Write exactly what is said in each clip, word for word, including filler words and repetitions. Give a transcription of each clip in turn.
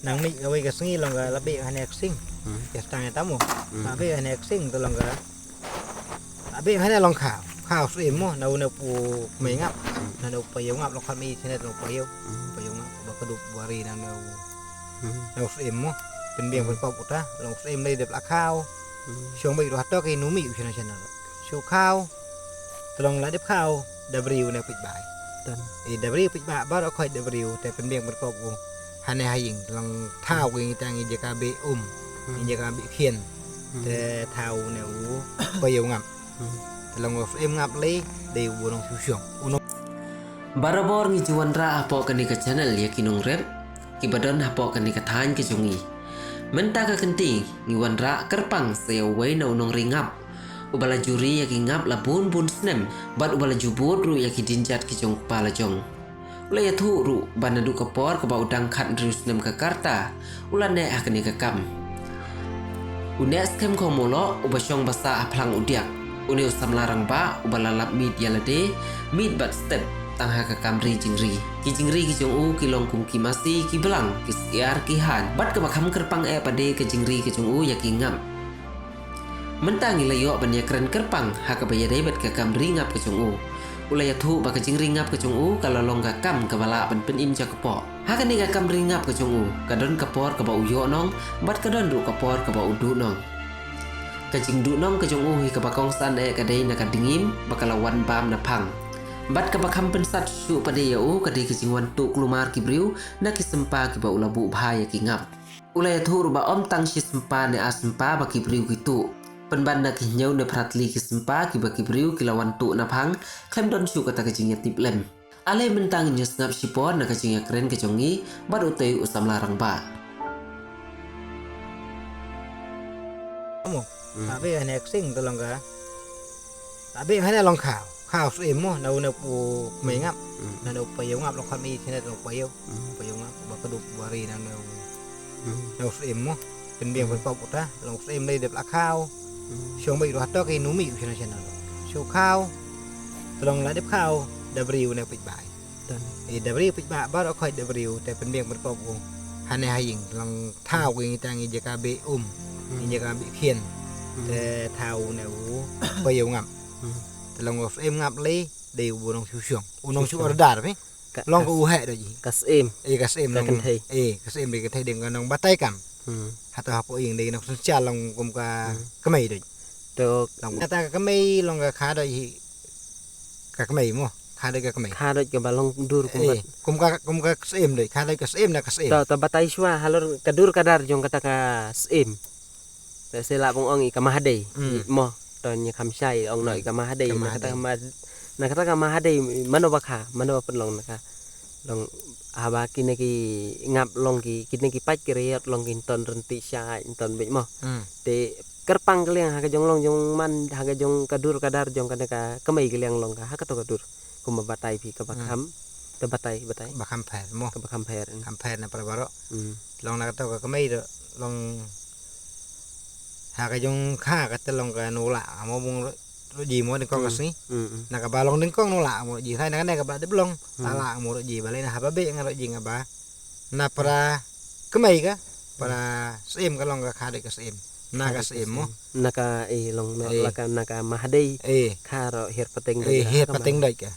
Nang mih kawei ka sngi long ka la beh hane ka sing. Hmm. Ka stang ïa tamo. Hmm. La beh hane ka sing te long ka. La beh hane long khaw. Khaw siem mo na une u kmei ngap. Hmm. Na une u païew ngap long kha mi sene long païew. Hmm. Païew ngap ba ka dup wari na une u. Hmm. Na u siem mo. Pynbiang, hmm, pynkop uta long siem lei dep la khaw. Hmm. Shong bai ruh hatok i numi u shana shana. Shu khaw. Te long la dep khaw. Da briew ne peit bai. Tan. I da briew peit ba baroh khoit da briew te pynbiang pynkop u. Hane ha ïing te long thaw ki ngi tang i jaka beh um. Hmm. I jaka beh khian. Hmm. Te thaw ne u païew ngap. Hmm. Te long u siem ngap lei dei u nong shu shong. U nong. Barabor ngi ju wanrah hapoh kane ka channel ïa ki nongrep kiba don hapoh kane ka thaiñ ka jong ngi. Mynta ka kynti ngi wanrah kyrpang sa ïa uwei na u nongri ngap uba la ju ri ïa ki ngap la bun bun snem bad uba la ju bud ruh ïa ki dienjat ki jong u kpa la jong. U la ïathuh ruh ba naduh ka por kaba u dang khathynriew snem ka karta u la neh ha kane ka kam. U neh skhem khawmohloh uba shong ba sah ha phlang u diak. Une u samla rangbah uba la lap miet ïa lade, miet bad step tang ha ka kam ri jingri. Ki jingri ki jong u ki long kum ki masi, ki blang, ki syiar, ki haiñ. Bad kaba kham kyrpang eh pat de ka jingri ka jong u ïa ki ngap. Mynta ngi la ïoh ban ïakren kyrpang ha kaba ïadei bad ka kam ri ngap ka jong u. U la ïathuh ba ka jingri ngap ka jong u ka la long ka kam kaba lah ban pynim ja ka poh. Ha kane ka kam ri ngap ka jong u ka don ka por kaba u ïoh nong bad ka don ruh ka por kaba u duh nong. Ka jingduh nong ka jong u hi kaba kongsan eh ka dei na ka dngiem ba ka la wan bam na phang. Bad kaba kham pynsat shuh pat de ïa u ka dei ka jingwan tuh kulmar ki briew na ki sympa kiba u la buh bha ïa ki ngap. U la ïathuh ruh ba ym tang shi sympa ne ar sympa ba ki briew ki tuh. Pynban na ki hynñiew ne phra tylli ki sympa kiba ki briew ki la wan tuh na phang khlem don shuh kata ka jingïatiplem. Ale mynta ngin ïa sngap shipor na ka jingïakren ka jong ngi bad utei u samla rangbah. Amo, hmm, la beh hane ka sing te long ka. La beh hane long khaw. Khaw siem mo na une u kmei ngap. Hmm. Na une u païew ngap long kha mi sene long païew. Hmm. Païew ngap ba ka dup wari na une u. Hmm. Na u siem mo. Pynbiang, hmm, pynkop uta long siem lei dep la khaw. Hmm. Shong bai ruh hatok i numi u shana shana. Shu khaw. Te long la dep khaw da briew ne peit bai. Tan. I da briew peit ba baroh khoit da briew te pynbiang pynkop u. Hane ha ïing te long thaw ki ngi tang i jaka beh um. Hmm. I jaka beh khian. Hmm. Te thaw ne u païew ngap. Hmm. Te long u siem ngap lei dei u nong shu shong. U nong shu order phi. Ka, long ka, ka u heh dei. Ka siem. Eh, ka siem ka long. Kynthei. Eh, ka siem dei kynthei dei ka nong batai kam. Hmm. Hato hapoh ïing dei nong synshar long kum ka, hmm, kmei dei. To. Long kata ka kmei long ka kha dei hi. Ka kmei mo. Kha dei ka kmei. Kha dei kaba long dur kum, eh, kum ka, kum ka siem dei. Kha dei ka siem na ka siem. To, to batai shuwa halor ka dur ka dar jong kata ka siem. Te sila bong ong i ka Mahadei. Hmm. Mo, to nya kham shai ong no i ka Mahadei. Ka Mahadei. Na kata ka Mah-, na kata ka Mahadei mano ba kha, mano ba pynlong na ka. Long haba kine ki ngap long ki, kine ki pait ki riot long ki ton rynti shai ton bej mo. Hmm. Te kyrpang ka liang ha ka jong long jong man ha ka jong ka dur ka dar jong kane ka kmei ka liang long ka ha ka to ka dur. Kumba batai phi kaba, hmm, kham, te batai, batai. Ba kham pher mo. Kaba kham pher. Kham pher na para baroh. Hmm. Long na ka to ka kmei do long ha ka jong kha ka te long ka nula amo bung ro ji mo ding kong ka sngi. Hmm, hmm. Na kaba long ding kong nula amo ji hai na ka ne kaba dep long. Hmm. Ala amo ro ji ba le na haba be nga ro ji nga ba. Na para kmei ka, para siem ka long ka kha dei ka siem. Na ka siem mo. Na ka, eh, long na, eh, la ka, na ka Mahadei. Eh. Kha ro her pateng dei, eh, ka, her pateng dei ka.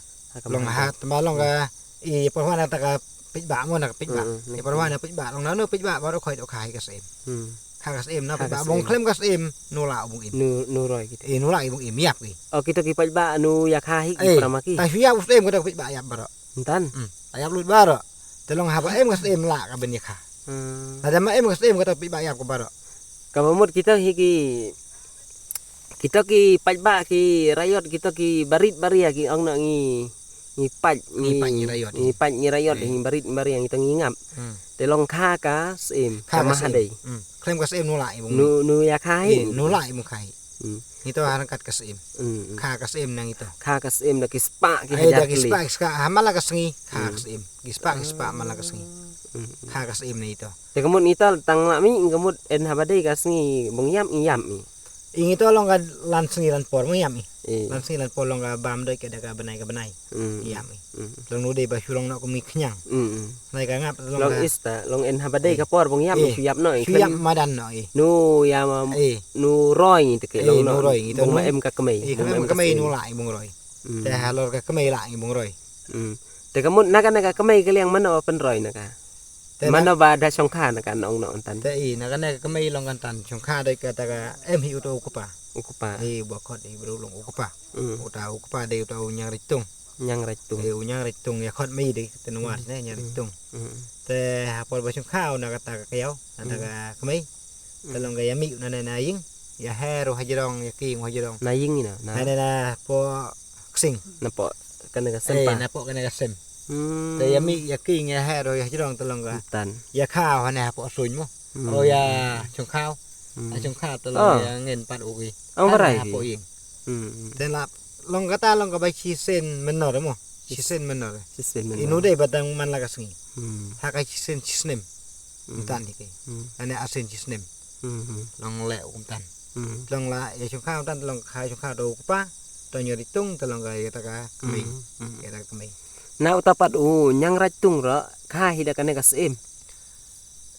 Long ha tma long ka, eh, para na ta ka peit ba mo na ka peit ba. Hmm, hmm. Eh, para na peit ba long na no peit ba ba ro khoi do kha hi ka siem. Hmm. Kha ka siem na peit ba bong khlem ka siem nula bong im. Nu, nu roi kita. Eh, nula bong im ïap ki. Oh, kita ki peit ba nu ïa kha hi ki, eh, para ma ki. Ta ïa u siem ka peit ba ïap baroh. Ntan. Hmm. Ïap lut baroh. Te long haba em ka siem la ka ben ïa kha. Hmm. Lada ma em ka siem ka ta peit ba ïap ka baroh. Kaba mut kita hi ki, kita ki peit ba ki raiot kita ki barit baria ki ong na ngi, ngi peit, ngi peit ngi raiot, ngi peit ngi raiot, eh, ngi barit baria ngi ta ngi ngap. Hmm. Te long kha ka siem, kha ka Mahadei. Hmm. Khlem ka siem nula i bung. Nu, nu ïa kha hi. Eh, nula i bung kha hi. Hmm. Ngito ha ryngkat ka siem. Hmm, hmm. Kha ka siem na ngito. Kha ka siem da ki spah ki hajar. Ai, da ki spah ki spah ha man la ka sngi. Kha ka siem. Ki spah ki spah man la ka sngi. Hmm, hmm. Kha ka siem na ngito. Te ka mut ngito tang la mi ka mut en haba dei ka sngi bong ïap ngi ïap mi. Ing ito long ka lan sngi lan por mo yam i. Lan sngi lan por long ka bam doi ka da ka bnai ka bnai. Yam i. Long nu dei ba shu long no ka mi khnyang. Nai ka ngap long ista long en haba dei ka por bong yam i shu yap no i. Shu yap madan no i. Nu yam nu roi ngi te ke long no. Nu roi ngi te bong ma em ka kmei. Bong ma em ka kmei nu la i bong roi. Te halor ka kmei la ngi bong roi. Te ka mut na ka na ka kmei ka liang mano pen roi na ka. Mano ba da shongkha na ka nong no tan. Te i na ka na ka kmei long kan tan shongkha doi ka ta ka em hi uto u kpa. U kpa. I ba khot i bru long u kpa. Uta u kpa dei uta u nyang ritung. Nyang ritung. I u nyang ritung ya khot mei dei te nuat ne nyang ritung. Te hapor ba shongkha u na ka ta ka kayau na ta ka kmei. Te long ka ya mi u na ne na ying ya her u hajrong ya king u hajrong. Na ying ina na. Na ne na po ksing. Na po ka na ka sem pa. Na po ka na ka sem. Te ya mi ya king ya her u ya hajrong te long ka. Tan. Ya kha u ha ne hapo suin mo. O ya shongkha. A shongkha te long ya ngen pat u ki. Ang barai hapo ying. Te la long kata long ka ba chi sen menor mo. Chi sen menor. Chi sen menor. Inu dei ba dang man la ka sngi. Ha ka chi sen chi snem. Tan ni ke. Ane a sen chi snem. Long le u tan. Long la ya shongkha u tan long kha shongkha do u kpa. To nyari tung te long ka ya ta ka kmei. Ya ta ka kmei. Na uta pat u nyang raj tung ro kha hi da ka ne ka sem.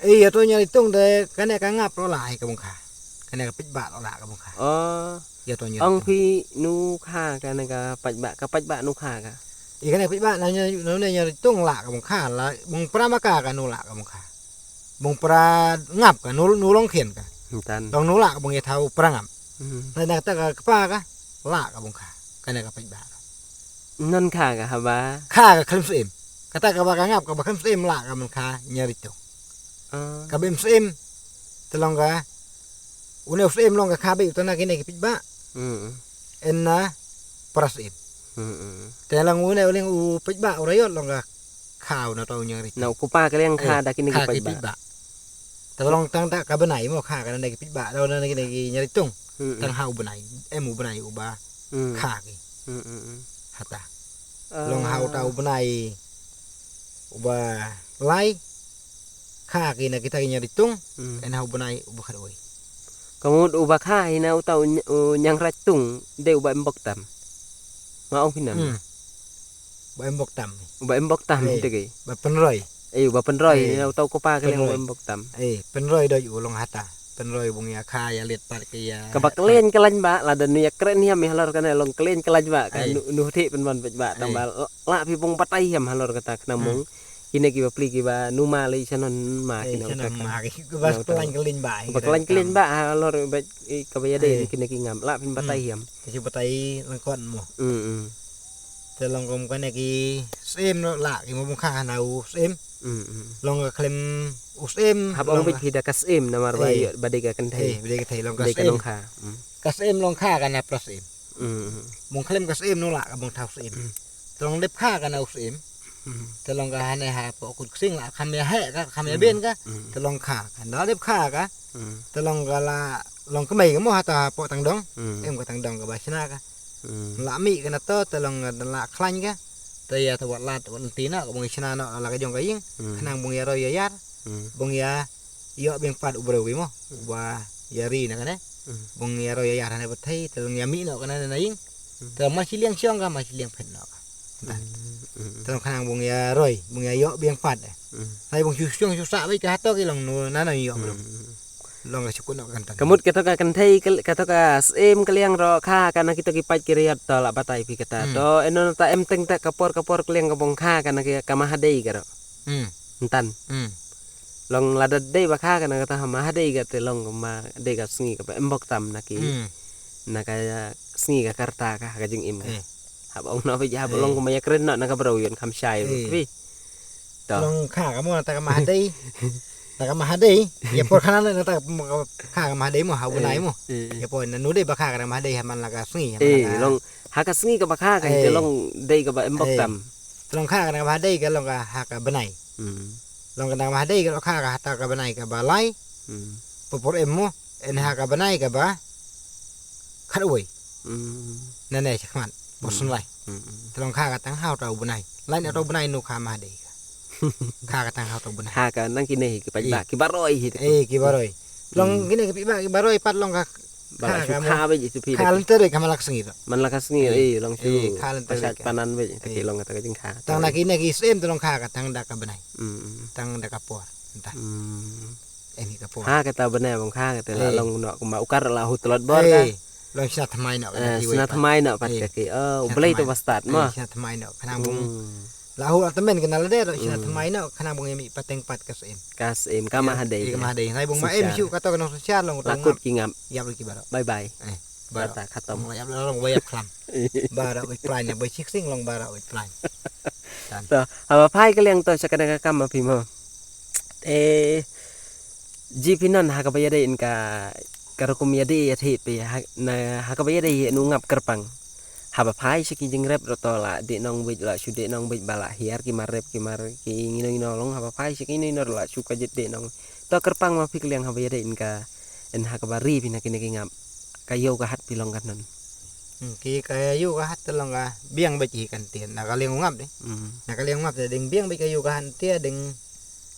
Ei ya to nyari tung de ka ne ka ngap ro la hi ka bong kha. Ka ne ka pit ba ro la ka bong kha. Oh. Ya to nyari. Ong phi nu kha ka ne ka paj ba ka paj ba nu kha ka. I ka ne pit ba na nyari na ne nyari tung la ka bong kha la bong pra ma ka ka nu la ka bong kha. Bong pra ngap ka nu nu long khen ka. Tan. Long nu la ka bong ya thau pra ngap. Na na ta ka kpa ka la ka bong kha. Ka ne ka paj ba. Non kha ka haba. Kha ka khlem sem. Kata ka ba ka ngap ka ba khlem sem la ka man kha nyari to. Ka bem sem. Te long ka une sem long ka kha be utana kine ki pit ba. En na pra sem. Te long une uling u pit ba u rayot long ka kha una to nyari. Na u kupa ka leng kha da kine ki pit ba. Te long tang da ka benai mo kha ka na ki pit ba da na kine ki nyari tung. Tang ha u benai. Em u benai u ba. Kha ki. Hata. Long ha uta u benai uba lai. Kha ki na kita ki nyari tung. En ha u benai uba khat oi. Ka mut uba kha hi na uta u nyang raj tung de uba em bok tam. Ma ong phi nam. Ba em bok tam. Uba em bok tam hi te ki. Ba penroi. Eh uba penroi na uta u kupa ka leng uba em bok tam. Eh penroi doi u long hata. Penroi bung ya kha ya liet pat ke ya. Ka ba klen klan ba la da nu ya kren hiam ya halor ka ne long klen klan ba ka nu nu thi pen ban ba tam ba la phi bung batai hiam halor kata kna mung. Kine ki ba pli ki ba nu ma le chanon ma kine uta ka. Ma ki ba klan klan ba. Ba klan klan ba halor ba ka ba ya dei kine ki ngam la phin batai hiam. Ki batai lengkot mo. Te long kum kane ki sem la ki mo bung kha na u sem. Long ka khlem u sem. Hap ong bit hi da ka sem namar ba ïoh ba dei ka kynthei. Ba dei ka kynthei long ka sem. Ka sem long kha ka na plus sem. Bung khlem ka sem no la ka bung thau sem. Te long dep kha ka na u sem. Te long ka hane ha po kut ksing la kham ya he ka kham ya ben ka. Te long kha ka na dep kha ka. Te long ka la long kmei ka mo ha ta po tang dong. Em ka tang dong ka ba shna ka. La mi ka na to te long la khlaiñ ka. Te ya ta wat lat wat nti na ka bung shna no la ka jong ka ying. Khnang bung ya roi ya yar. Bung ya ïoh biang pat u breu ki mo. Ba ya ri na ka ne. Bung ya roi ya yar ne ba thei te long ya mi no ka na na ying. Te ma shi liang shong ka ma shi liang phet no ka. Te long khnang bung ya roi bung ya ïoh biang pat. Sai bung shu shong shu sa bai ka ha to ki long no na na ïoh breu. Long ka shukun no kan tan. Ka mut ka to ka kan thei ka to ka sem ka liang ro kha ka na ki to ki pait ki riat to la batai phi kata to eno ta em teng ta ka por ka por ka liang ka bong kha ka na ki ka ma ha dei ka ro. Ntan. Long la da dei ba kha ka na ka ta ha ma ha dei ka te long ka ma dei ka sngi ka ba em bok tam na ki. Na ka sngi ka karta ka ka jing im ka. Hap ong no ba hap long ka ma ya kren no na ka brau yon kham shai ro phi. To. Long kha ka mo na ta ka ma ha dei. Na ka ma ha dei ya por khana na ta kha ka ma ha dei mo ha u nai mo. Ya por na nu dei ba kha ka na ma ha dei ha man la ka sngi ha man la ka. Long ha ka sngi ka ba kha ka te long dei ka ba em bok tam. Te long kha ka na ka ma ha dei ka long ka ha ka benai. Long ka na ka ma ha dei ka long kha ka ha ta ka benai ka ba lai. Popor em mo en ha ka benai ka ba khat wei. Na ne chakmat mo sun lai. Te long kha ka tang ha u ta u benai lai na u ta u benai nu kha ma ha dei ka. Kha ka tang ha u ta u benai. Ha ka nang kine hi ki pait ba ki baroi hi. Eh ki baroi. Long kine ki pait ba ki baroi pat long ka Ba la shu kha beit ïa phi da ki. Kha lynter beit ka man la ka sngi ruh. Man la ka sngi, eh, long shu. Eh, kha lynter beit ka. Panan beit, ta ki long kata ka jingkha. Tang na kine ki syiem te long kha ka tang da ka bnai. Hmm. Tang da ka por. Ynda. Hmm. Em hi ka por. Ha kata bnai bang kha kata la long noh kumba u kar la hu tlot bor ka. Eh, long shna thymmai noh ka. Eh, shna thymmai noh pat ka ki. Oh, U Blei te ba stad mo. Eh, shna thymmai noh khnang bung. Hmm. La hu la tymmen kane lade ruh shna thymmai noh khnang bung em i pateng pat ka syiem. Ka syiem ka ma hadei. Ka ma hadei. Hai bung ma em shu kato ka nongsynshar long la kut ki ngap. Ïap ki baroh. Bye bye. Eh, baroh. Kata khatam. Ïap long ba ïap khlam. Baroh wit plan ïa ba shiksing long baroh wit plan. To, haba phai ka liang to sha kane ka kam ma phi mo. Eh, Ji phi non ha kaba ïadei ïa ka, ka rukom ïadei ïa thei phi ha, na ha kaba ïadei ïa u ngap kyrpang. Haba phai sha ki jingrep ruh to la dei nong beit la shu dei nong beit ba la hiar ki mar rep ki mar ki ngino ngino long haba phai sha ki ngino ngino la shu ka jit dei nong. To kyrpang ma phi ka liang haba ïadei ïa ka, ïa ha kaba ri phi na kine ki ngap. Ka ïew ka hat phi long ka non. Hmm, ki ka ïew ka hat te long ka biang beit hi kan tien na ka liang u ngap dei. Hmm. Na ka liang u ngap te ding biang beit ka ïew ka hat te ding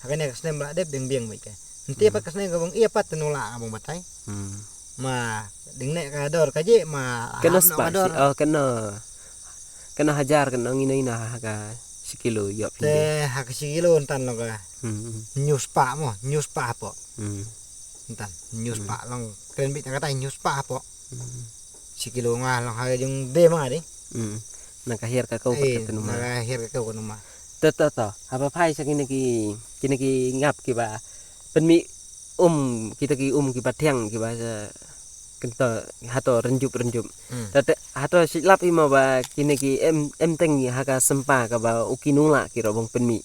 ha kane ka snem ba la dep ding biang beit ka. Nte pat ka snem ka bong ïa pat te nula ka bong batai. Hmm. Ma ding ne ka dor ka je ma kano ha spah dor. Oh, kano. Kano hajar kano ngino ngino ha ka shi kilo ïoh phi. Te ha ka shi kilo ntan long ka. Hmm. Nyu spah mo, nyu spah hapoh. Hmm. Ntan, nyu spah long kren beit na kata nyu spah hapoh. Hmm. Shi kilo nga long ha jong de ma dei. Hmm. Na ka hiar ka kau ka tenu ma. Na ka hiar ka kau ka nu ma. To to to. Haba phai sha kine ki, kine ki ngap kiba pynmih um, kita ki um kiba thiang kiba sa kynto hato rynjup rynjup. Hmm. To te hato shi lap hi ma ba kine ki em, em teng ha ka sempa kaba u ki nula ki ro bong pynmih.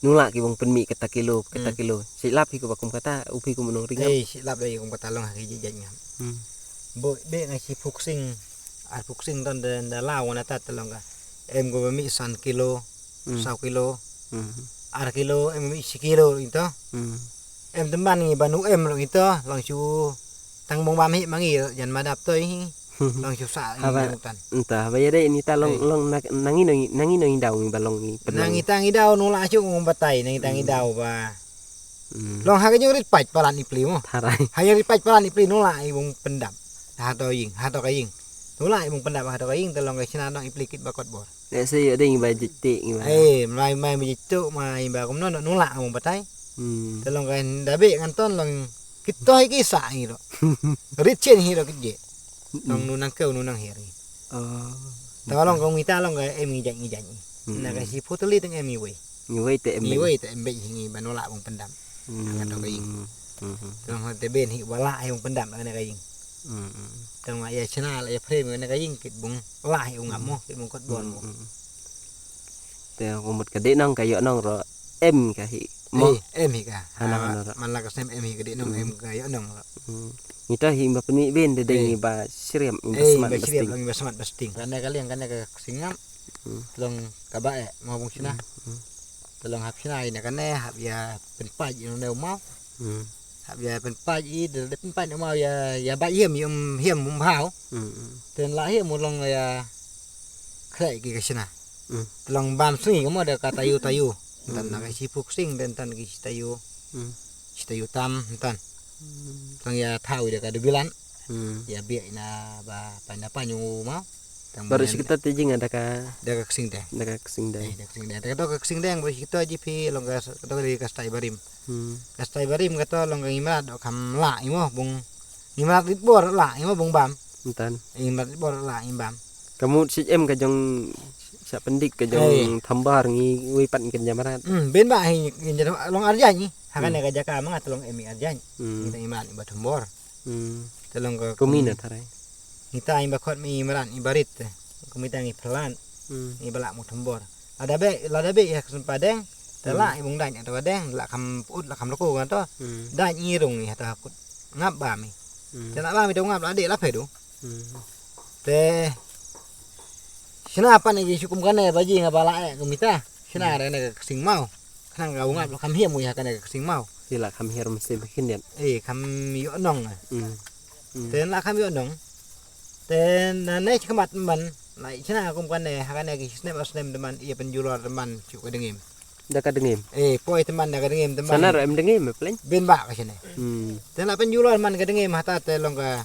Nula ki bong pynmih kata kilo, kata kilo. Shi lap hi kaba kum kata, u phi kum nong ringam. Eh, shi lap dei kum kata long ha ki jijak ngam. Hmm. Bo be nga shi phuksing, ar phuksing ton de da la wana ta te long ka. Em go ba mi san kilo, hmm, saw kilo, hmm, ar kilo, em mi shi kilo ito. Hmm. Em teman ngi ba nu em ro ito, long shu tang bong ba mi ma ngi jan madap to hi. Long shu sa haba ngi tan. Ynta haba ïadei ni ta long, eh, long na, na ngino, na ngino ngi daw ngi ba long ngi. Na ngi ta ngi daw nula shu ngong batai, na ngi ta ngi daw ba. Hmm. Long ha ka jong rit pach palan i pli mo. Tharai. Ha jong rit pach palan i pli nula i bong pyndap. Ha to ïing, ha to ka ïing. Nula i bong pyndap ha to ka ïing te long ka shna nong i pli kit ba kot bor. Lehse ïoh dei ngi ba jit te ngi ba. Eh, mai mai ba jit tu mai ba kumno no nula i bong batai. Hmm. Te long ka da be ngan ton long kit to hi ki sa ngi ro. Rit chen hi ro kit je. Long nu nang keu nu nang hiar ngi. Oh. Te long ka ngi ta long ka em ngi jait ngi jait ngi. Hmm. Na ka shi phu tylli teng em ngi wei. Ngi wei te em. Ngi wei te em beit hi ngi ba nula bong pyndam. Hmm. Ka to ka ïing. Hmm. Te long te ben hi ba la hi bong pyndam na ka ïing. Hmm. Te long ïa shna la ïa phrem na ka ïing kit bong la hi u ngap mo kit bong kot bor mo. Hmm. Te u mut ka dei nong ka ïoh nong ro em ka hi. Mo. Eh, em hi ka. Hana hana ro. Man la ka snem em hi ka dei nong em ka ïoh nong ro. Hmm. Ngi ta hi ba pynmih ben de dei ngi ba shriam ngi ba smat ba sting. Long ba smat ba sting. Kane ka liang kane ka ksing ngam. Hmm. Long ka ba eh mo bong shna. Hmm. Te long hap shna ïa kane hap ïa pynpait ïa nong neu mo. Hmm. Hap ïa pynpait i de pynpait nong mo ïa ïa ba ïem ïem ïem bhaw. Hmm. Te la ïem long ïa khlei ki ka shna. Hmm. Te long bam sngi ka mo de ka tayu tayu. Tan na ka shi phuksing de tan ki shi tayu. Hmm. Shi tayu tam tan. Hmm. Tang ïa thaw ïa ka dubilan. Hmm. Ïa biak ïa na ba pa na pa nyu ma. Tang baru shi kita te jing ada ka. Da ka ksing deng. Da ka ksing deng. Eh, da ka ksing deng. Da ka to ka ksing deng baru shi kita ji phi long ka to ka stai barim. Hmm. Ka stai barim ka to long ka ngimrat do kam la imo bung. Ngimrat rit bor la imo bung bam. Ntan. Ngimrat rit bor la im bam. Ka mut shi em ka jong sa pendik ka jong thambar ngi wei pat ngi kan jamrat. Hmm, ben ba hi ngi long arjan ngi. Ha kane ka jaka ma nga te long em i arjan. Hmm. Ngi ta ngi man i ba thum bor. Hmm. Te long ka kumi na tharai. Ngi ta ngi ba khot mi maran i barit te. Kumi ta ngi phelan. Hmm. Ngi ba la mu thum bor. Lada be, lada be ïa ka sumpa deng. Te la i bung dang ïa to ka deng, la kham ut la kham loko kan to. Hmm. Dang i rung ngi ha ta kut ngap ba mi. Hmm. Te la ba mi to ngap la de la phedu. Hmm. Te shna pan ïa ki shu kum kane ba ji nga ba la eh ka mita. Shna re ne ka ksing mau. Khnang ka ungap la kham hiam u ïa kane ka ksing mau. Ki la kham hiar mesti ba khin dian. Eh kham ïoh nong. Hmm. Hmm. Te la kham ïoh nong. Te na ne khmat man la shna kum kane ha kane ki snem a snem teman ïa penjulor teman shu ka dengim. Da ka dengim. Eh poi teman da ka dengim teman. Sana ro em dengim eh pleng. Bin ba ka shne. Hmm. Te la penjulor man ka dengim hata te long ka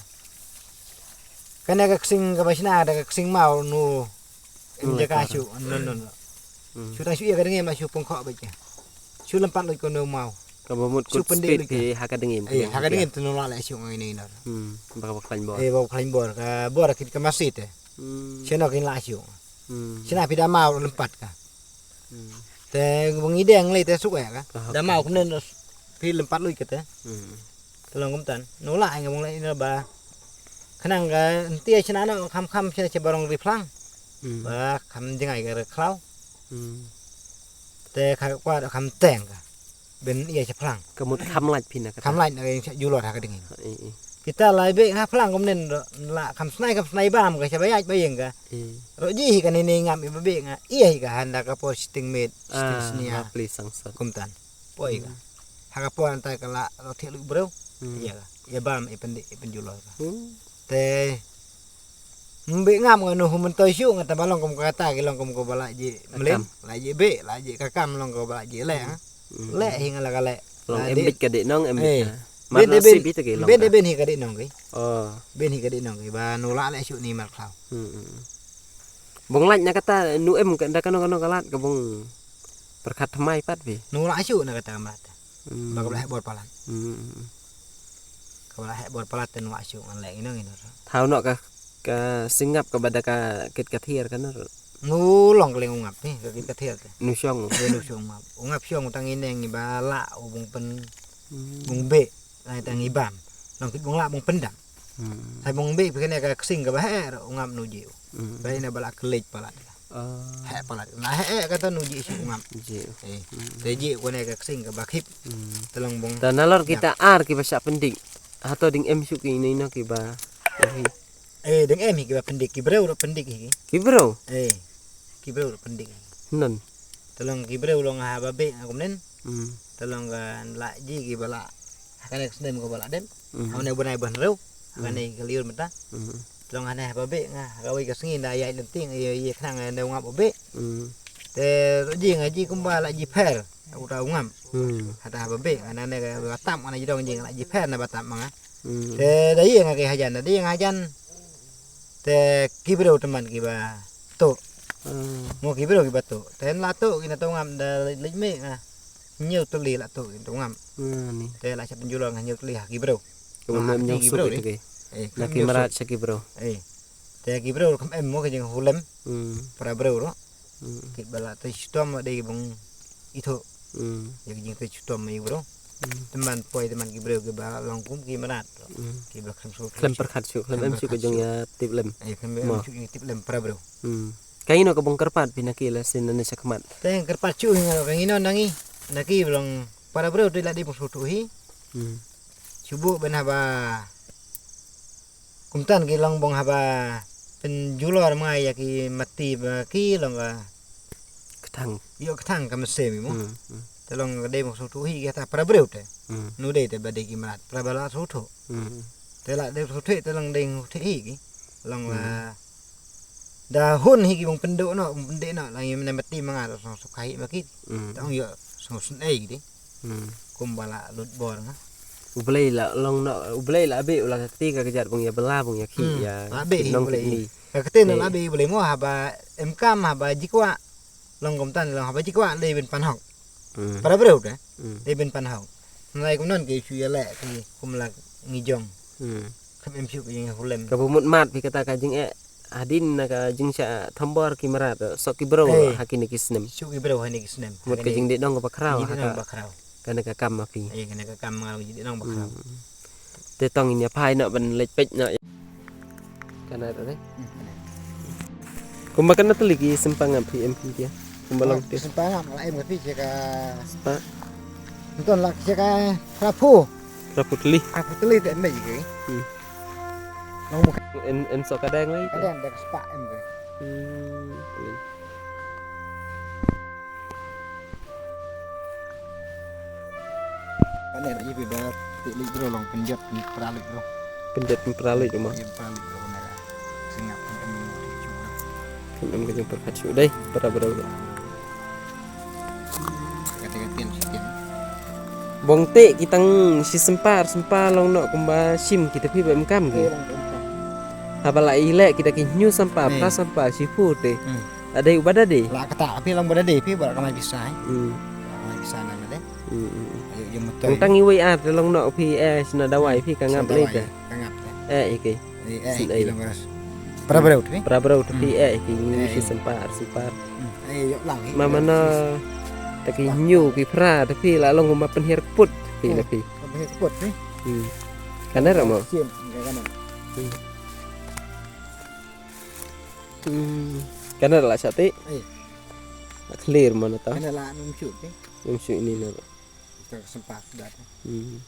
Kane ka ksing kaba shna da ka ksing maw nu. Em jaka shu non non. Shu tang shu ïa ka dngiem la shu pung khoh bad ka. Shu lympat luid ko nu maw. Kaba mut kut speed phi ha ka dngiem. Eh, ha ka dngiem tu nu la la shu ngai ni nor. Hmm. Ba ka khlaiñ bor. Eh, ba khlaiñ bor ka bor kit ka masi te. Hmm. Shano kin la shu. Hmm. Shna phi da maw lympat ka. Hmm. Te bang ideng le te suk ya ka. Da maw kumne phi lympat luid ka te. Hmm. Te long kumtan. Nu la ai nga bang le ina ba. Khnang ka ntia shna no kham kham shna che barong ri phlang. Hmm. Ba kham jingai ka re khlaw. Hmm. Te kha kwa kham teng ka. Ben ia che phlang. Ka mut kham lait phi na ka. Kham lait na ka ing che julor ha ka dingin. Kita lai be nga phlang kumnen la kham snai kham snai bam ka che ba yaj ba yeng ka. Ro ji hi ka ni ni ngam i ba be nga. Ia hi ka handa ka por siting met siting snia. Pli sangsat. Kumtan. Poi ka. Ha ka por antai ka la ro thik lu bro. Ia ka. Ia bam i pendi i penjulor ka. Te mbe ngam nga nu hu mentoi shu nga ta ba long kum kata ki long kum ko ba la ji mlem la ji be la ji ka kam long ko ba la ji le ha. Le hi nga la ka le. Long em bit ka de nong em bit. Ben de ben hi ka de nong ki. Oh. Ben hi ka de nong ki ba nu la le shu ni mar khlaw. Bong laj na kata nu em ka da kano kano ka lat ka bong perkhat thamai pat bi. Nu la shu na kata mar ta. Ba ka ba la heh bor palat. Ka ba la heh bor palat te nu la shu ngan leh ino ino. Thaw no ka ka singap ka ba da ka kit ka thier ka no. Nu long ka leng ungap ni ka kit ka thier ka. Nu shong. Dia nu shong ungap. Ungap shong tang ineng ni ba la u bung pen bung be. Lai tang ibam. Long kit bung la bung pendam. Hai bung be pekene ka ksing ka ba heh ungap nu ji. Ba ina ba la kelej palat. Heh palat. Na heh ka ta nu ji shu ngam. Ji. Eh. Te ji ko ne ka ksing ka ba khip. Te long bong. Ta nalor kita ar ki ba sha pendik. Hato ding em shu ki ino ino ki ba. Eh ding em hi ki ba pendik ki breu ro pendik hi. Ki breu. Eh. Ki breu ro pendik. Non. Te long ki breu long ha ba be ngam nen. Te long ka la ji ki ba la. Ha ka ne snem ko ba la dem. Ha ne bunai ban reu. Ha ka ne ka liur mata. Long hane ba be nga ka wei ka sngi na ya lenting ye ye khnang ne ngap be. Te ji nga ji kumba la ji pher uta ngam. Hata ba be nga ne ka tam nga ji dong ji la ji pher na ba tam nga. Te da ye nga ke hajan da ye nga hajan. Te ki breu teman ki ba to. Mo ki breu ki ba to. Te la to ki na to ngam da lej me nga. Nyu teli la to ki to ngam. Te la chap njulong nyu teli ha ki breu. Ka bym em nyong suk ita ki. Na ki mrad sha ki bro. Eh. Te ki bro kam em mo ka jing hulem. Para bro ro. Ki bala te chitom de bung itho. Ya ki jing te chitom ma bro. Teman poi teman ki bro ki ba long kum ki mrad. Ki ba kham suk. Klem perkhat suk klem em suk ka jong ya tip lem. Eh klem em suk tip lem para bro. Ka ino ka bung kerpat pina ki la sin na shakhmat. Te kerpat suk nga ka ino nangi. Na ki long para bro te la di bung suk hi. Shu buh ban haba kumtan ki long bong haba pynjulor ma ïa ki mati ba ki long ka ktang. Ïoh ktang ka mese mi mo. Te long ka dei bong sngewthuh hi ki hata para briew te. Nu dei te ba dei ki mrad para ba la sngewthuh. Te la dei sngewthuh te long dei sngewthuh hi ki long la da hun hi ki bong pynduh noh bong pynduh noh la ngi mane mati ma nga da sngewthuh hi ma ki. Te ong ïoh sngewthuh ei ki dei. Kumba la lut bor nga. U Blei la long no u Blei la be u la ka kti ka kjat bong ïa bela bong ïa khi ïa. La be hi u Blei. Ka kti no la be u Blei mo haba em kam haba jikwah. Long kumtan long haba jikwah lei bin pan hok. Para breu te. Lei bin pan hok. Nai kumnon ki shu ïa leh ki kum la ngi jong. Kham em shu ki jing hulem. Ka bu mut mat phi kata ka jing eh hadin na ka jing sha thombor ki mrad sok ki bro ha kine ki snem. Shu ki bro ha ne ki snem. Mut ka jing de dong ka bakhraw ha ka. Bakhraw. Ka ne ka kam ma phi. Eh ka ne ka kam ma jing de dong bakhraw. Te tong in ïa phai noh ban leit peit noh. Ka na ta de. Kumba ka na teli ki sempang am phi em phi kia. Kumba long ti. Sempang am la em ka phi ka. Spa. Nton la ka ka. Rapu. Rapu teli. Rapu teli te em ji ki. Long mo en en so ka dang lai. Ka dang da ka spa em ke. Hmm. Ka ne ji bi ba ti li bro long penjat ni pra li bro. Penjat ni pra li cuma. Ni pra li bro na. Singap ni em ni chu. Em em ka jong perkat chu dai para bro. Kata kata shi tin. Bong te ki tang shi sempar sempar long nok kumba shim kita phi ba em kam ki. Haba la i leh kita ki hynñiew sampah, eh, phra sampah, shiphew te. Hmm. La dei u ba da dei. La kata phi long ba da dei phi ba la kamai pisa, eh. Hmm. Ba la kamai pisa na dei. Hmm, hmm, hmm. Ayo, yung motor. Tang iwei ar te long noh phi, eh, sna dawai phi ka ngap lei te. Ka ngap te. Eh, ike. Eh, eh, ike long ras. Para brau te. Para brau te phi, eh, ike. Shi sampah, ar sampah. Hmm. Eh, yo lang. Mama na ta ki hynñiew ki phra te phi la long ma pynhiar kput phi na phi. Pynhiar kput phi. Hmm. Kana ra mo. Sim, kana. Hmm. Hmm. Kana la sate. Eh. Clear mana ta? Kana la num shoot ni. Num shoot ni na. Kita sempat dah. Hmm.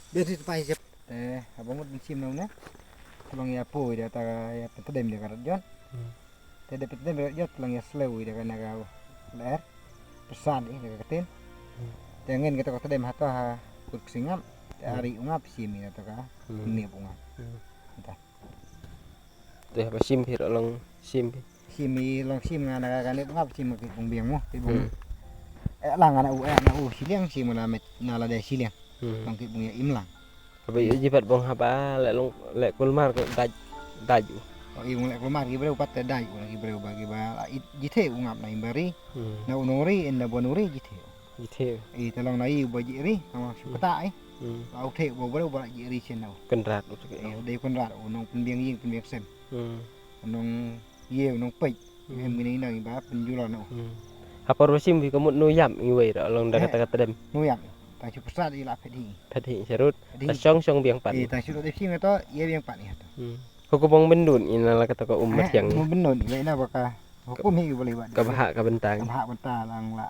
Biar di tempat siap. Eh, abang mut sim na una. Tolong ya po ida ta ya tedem dia karat jon. Hmm. Te da pyndonkam ïa jot lang ïa slem ïa ka na ka lyer. Pynsan ïa ka ktien. Hmm. Te ngin kata ka tdem hato ha kut ksingam. Te hmm, ari u ngap shim ïa to ka. Hmm. Ni u ngap. Hmm. Ata. Te ba shim phi long shim phi. Shim ïa long shim nga na ka ni u ngap shim ki bung biang mo. Ki bung. Hmm. Eh lang ana u eh na u shiliang shim na met na la de shiliang. Hmm. Long ki bung ïa im lang. Haba ïoh jibat bong haba leh long leh kulmar ke daj daj u. Oh, i bong leh kulmar ki breu pat te daj u ki breu ba ki ba la i jithe u ngap na i bari. Hmm. Na u nori in na bon uri jithe. Jithe. I te long na i ba ji ri na shu kata i. Hmm. La u the ba breu ba la ji ri chen na u. Kynrad u te. Eh, dei kynrad u nong pynbiang ïing pynbiang sem. Hmm. Nong ïew nong peit. Hmm. Em ngin nang ba pynjulor na u. Hmm. Hapor ba shim bi ka mut nu yam i wei ra long da kata kata dem. Nu yam. Ta shu pynsan i la phet hi. Phet hi sharut. Phet hi. Ta shong shong biang pat. Eh, ta shu dei shim to, ïa biang pat ïa to. Hmm. Hukum bong bendun ina la kata ka um mathiang. Bong bendun ina ba ka hukum hi boleh buat. Ka bahak ka bentang. Ka bahak bentang lang la.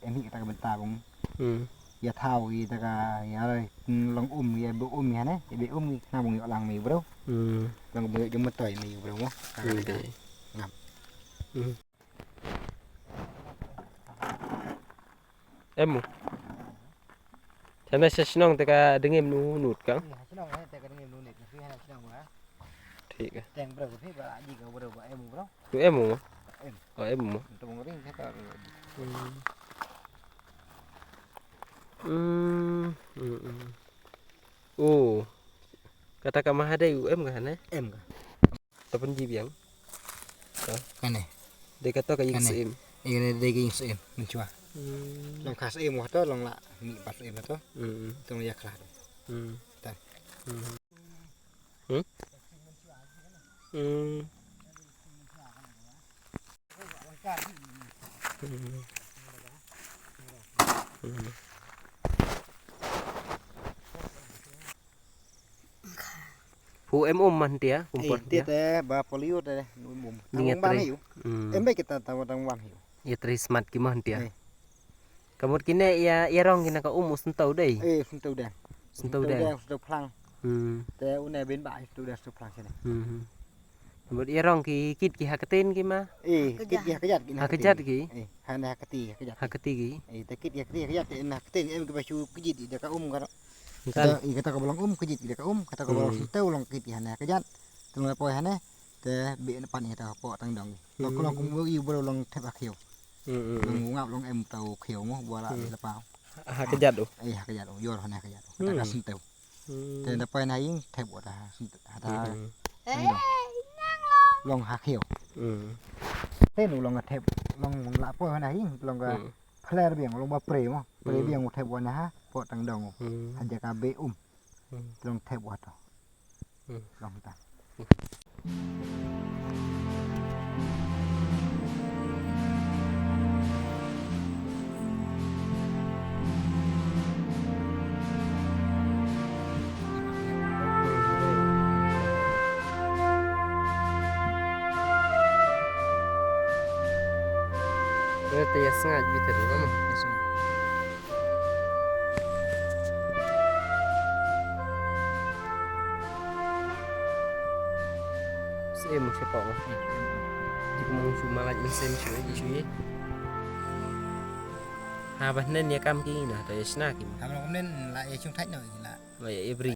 Em hi kata ka bentang bong. Hmm. Ïa thaw ïa ta ka ïa long um ïa bu um ïa ne. Ïa bu um ïa kena bong ïa lang mi bro. Hmm. Lang bong ïa jom matoi mi bro mo. Hmm. Ngam. Hmm. Em mo. Chana sa shnong te ka dengem nu nut ka. Iya, shnong te ka dengem nu nut. Fi hana shnong ba. Thik ka. Teng bro, fi ba ji ka bro ba em bro. Tu em mo. Em. Oh, em mo. Tu mo ring ka. Hmm. Hmm. Hmm, hmm. Oh. Kata ka mahadei u em ka hane? Em ka. Ta pynji biang. Kane. Dei kato ka ïing syiem. Ïa kane dei ka ïing syiem mynchwa. Hmm. Long ka syiem wa to long la mi ba syiem to. Hmm. Tong ïa khla. Hmm. Ta. Hmm. Hmm. Hmm. Hmm. Hmm. Hu em um man tia, kumpor tia. Te ba polio te um um. Ninga tang wan hiu. Hmm. Em ba kita tang wan hiu. Ïa tri smat ki man tia. Eh. Kamut kine ïa ïa rong kine ka um u sentau dei. Eh, sentau dei. Sentau dei. Sentau phlang. Hmm. Te une bin ba sentau dei sentau phlang sini. Hmm. Kamut ïa rong ki kit ki ha ktien ki ma. Eh, kit ki ha kjat ki. Ha kjat ki. Eh, ha ne ha kti ha kjat. Ha kti ki. Eh, te kit ki ha kti ha kjat te na ktien em ki ba shu kjit da ka um ka. Kata, i kata ka ba long um kjit ki da ka um, kata ka ba long sentau long kit ki hane kjat. Tang la poi hane te bi na pan ita po tang dong. Long long kum i bro long thep ha khiew. Hmm, hmm. Long ngap long em tau khiew mo bo la la pau. Ha kjat u. Eh, ha kjat u yor hane kjat u. Kata ka sentau. Hmm. Te da poi na ïing thep u ta sentau ha ta. Hmm. Tang dong. Long ha khiew. Hmm. Te nu long thep long la poi hane ïing long ka. Hmm. Pler biang long ba pre mo. Pre biang u thep wa na ha po tang dong. Hmm. Ha jaka be um. Hmm. Long thep wa to. Hmm. Long ta. Te ïa sngaid bitar mo. Ïa sngaid. Siem shu pok. Jik mong shu malaj siem shu shu. Ha ba nen ïa kam ki na to ïa shna ki. Ha ba nen la ïa shung thait no la. Ba ïa bri.